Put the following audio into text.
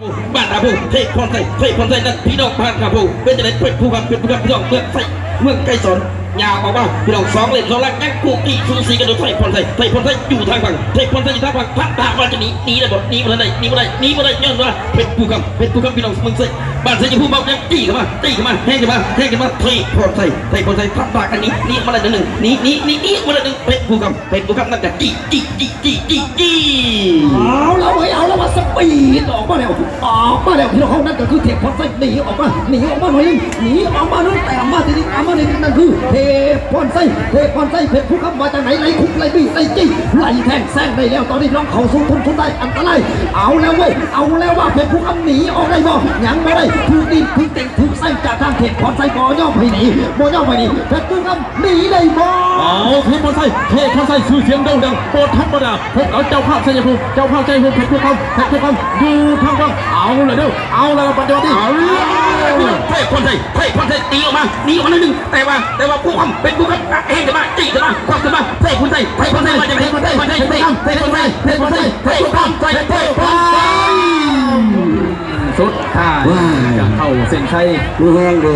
ບ້ານນາໂພ ເທບພອນໄຊ ເທບພອນໄຊນັ້ນ ພີ່ນ້ອງບ້ານນາໂພ ເປັນຈັ່ງໃດ ເພດພູຄຳ ເພດພູຄຳ ພີ່ນ້ອງເມືອງໄຊ ເມືອງໄກສອນ ຍາວອອກມາ ພີ່ນ້ອງ ສອງເລນສອງຫຼັກ ຍັງຄູ່ກີ້ສູສີກັນຢູ່ ໄຊພອນໄຊ ເທບພອນໄຊຢູ່ທາງຝັ່ງ ເທບພອນໄຊຢູ່ທາງຝັ່ງ ພັດພາວ່າຈະໜີ ໜີໄດ້ບໍ່ ໜີບໍ່ໄດ້ ໜີບໍ່ໄດ້ ໜີບໍ່ໄດ້ ຍ້ອນວ່າເພດພູຄຳ ເພດພູຄຳ ພີ່ນ້ອງເມືອງໄຊ ບ້ານໄຊຍະພູມ ເຮົາຍັງຈີ້ເຂົ້າມາ ຈີ້ເຂົ້າມາ ແຮງເຂົ້າມາ ແຮງເຂົ້າມາ ເທບພອນໄຊ ເທບພອນໄຊ ພັດພາກັນໜີ ໜີອອກມາໄດ້ໜຶ່ງ ໜີ ໜີ ໜີ ໜີອອກມາໄດ້ໜຶ່ງ ເພດພູຄຳ ເພດພູຄຳ ນັ້ນກະຈີ້ ຈີ້ ຈີ້ ຈີ້ ຈີ້ ຈີ້ ເອົາລະເວີຍ ເອົາລະວ່າ ສະປີດອອກມາແລ້ວ ອອກມາແລ້ວ ພີ່ນ້ອງເຮົາ ນັ້ນກໍຄືເທບພອນໄຊ ໜີອອກມາ ໜີອອກມາໜ້ອຍໜຶ່ງ ໜີອອກມາໜຶ່ງ ແຕ່ມາທີ່ນີ້ ຕາມມານີ້ ນັ້ນຄືເທບພອນໄຊ ເທບພອນໄຊ ເພດພູຄຳ ວ່າຈັ່ງໃດ ໄລ່ຄຸບໄລ່ບີ້ ໄລ່ຈີ້ ໄລ່ແທງ ແຊງໄດ້ແລ້ວ ຕອນນີ້ລອງເຂົ້າສູ່ທຸນສຸດທ້າຍ ອັນຕະລາຍ ເອົາແລ້ວເວີຍ ເອົາແລ້ວວ່າ ເພດພູຄຳ ໜີອອກໄດ້ບໍ່ ຍັງບໍ່ໄດ້ ຖືກຕີນ ຖືກເຕັງ ຖືກແຊງຈາກທາງເທບພອນໄຊ ບໍ່ຍອມໃຫ້ໜີ ບໍ່ຍອມໃຫ້ໜີ ເພດພູຄຳ ໜີໄດ້ບໍ່? ເອົາ ເທບພອນໄຊ ເທບພອນໄຊ ຊື່ສຽງໂດ່ງດັງບໍ່ທຳມະດາ ພົບກັບເຈົ້າພາບໄຊຍະພູມ ເຈົ້າພາບໄຊຍະພູມ ເພດພູຄຳ ເພດພູຄຳ ຢູ່ທາງຝັ່ງ ເອົາລະເດີ ເອົາລະບັດນີ້ ເອົາລະ ເທບພອນໄຊ ເທບພອນໄຊ ໜີອອກມາ ໜີອອກມາໜ້ອຍໜຶ່ງ ແຕ່ວ່າ ແຕ່ວ່າເພດພູຄຳ ເພດພູຄຳ ແຮງຂຶ້ນມາ ຈີ້ຂຶ້ນມາ ຄວັກຂຶ້ນມາ ເທບພອນໄຊ ເທບພອນໄຊ ເທບພອນໄຊ ເພດພູຄຳ ເພດພູຄຳ ເພດພູຄຳ ເພດພູຄຳ ສຸດທ້າຍ ວ້າຍ ຈະເຂົ້າເສັ້ນໄຊ ມີແຮງເດ້